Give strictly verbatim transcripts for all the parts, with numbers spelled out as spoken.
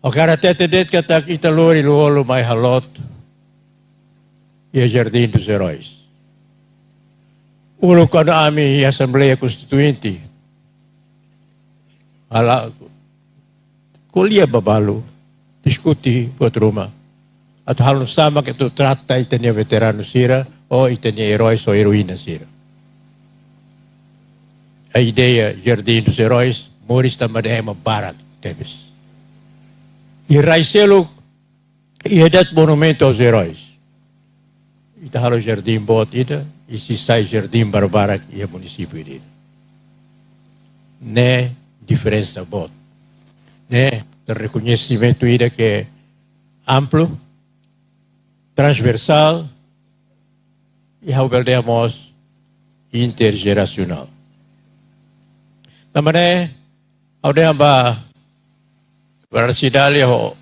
Ha'u hakarak hatete de'it katak ita lori Lú-Olo mai haloot iha Jardim dos Heróis. Uluk kuandu ami iha Asembleia Konstituinte, halo ko'alia ba balu, diskute buat ruma. Atu halo nu'usá mak atu trata ita-nia veteranu sira, ou ita-nia eróis ou eroína sira. Ideia Jardim dos Heróis moris tanba dehan ema barak tebes. I rai seluk, iha de'it Monumento aos Heróis. Ita halo jardín boot ida, i sei sai jardín barbarak iha munisípiu ida. Ne'e diferensa boot. Ne'e rekoñesimentu ida ke amplu, transversál, i ha'u bele dehan mós interjerasionál. Tanba ne'e, ha'u dehan ba Brasidália ho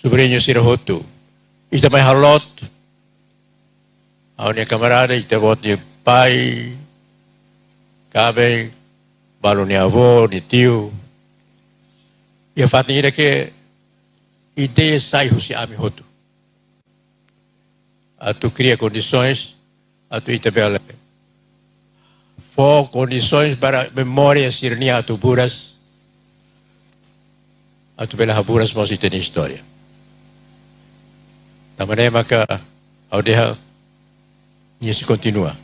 subriñu sira hotu. Ita mai haloot, ha'u-nia kamarada, ita-boot nia pai, kaben, balu nia avó, nia tiu. Iha fatin ida ke ideia sai husi ami hotu. Atu kria kondisoens, atu ita bele fó kondisoens para memória sira-nian atu buras, atu bele haburas mós ita-nia istória. Tanba ne'e maka ha'u dehan nia sei kontinua.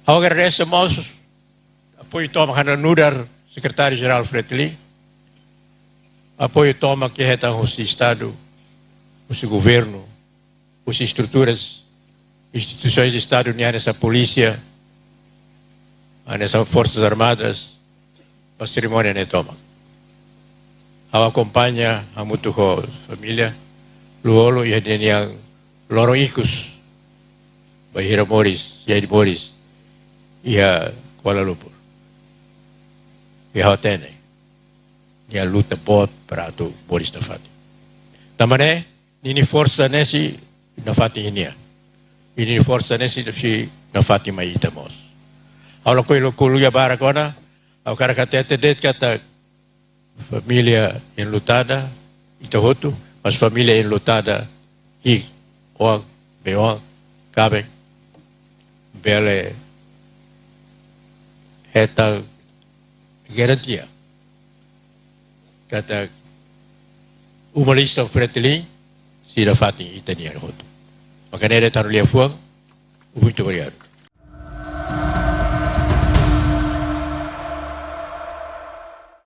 Ha'u agradese mós apoiu tomak hanesan nu'udar Sekretáriu-Jerál Fretilin, apoiu tomak ke hetan husi Estadu, husi governu, husi estruturas, instituisoens Estadu nian hanesan polísia, hanesan Forsas Armadas, ba serimónia ne'e tomak. Ha'u akompaña hamutuk ho família Lú-Olo iha ninia loron ikus, bainhira moris, iha moris iha Kuala Lumpur. I ha'u hatene nia luta boot para atu moris nafatin. Tanba ne'e, ninia forsa ne'e sei nafatin iha nia. I ninia forsa ne'e sei, sei nafatin mai ita mós. Ha'u lakohi ko'alia barak ona, ha'u hakarak hatete de'it katak família enlutada, ita hotu, mas família enlutada, ki'ik, oan, bei-oan, kaben, bele hetan garantia katak uma lisaun Fretilin sei nafatin ita-nian hotu. Maka ne'e de'it ha'u-nia liafuan, muito obrigado.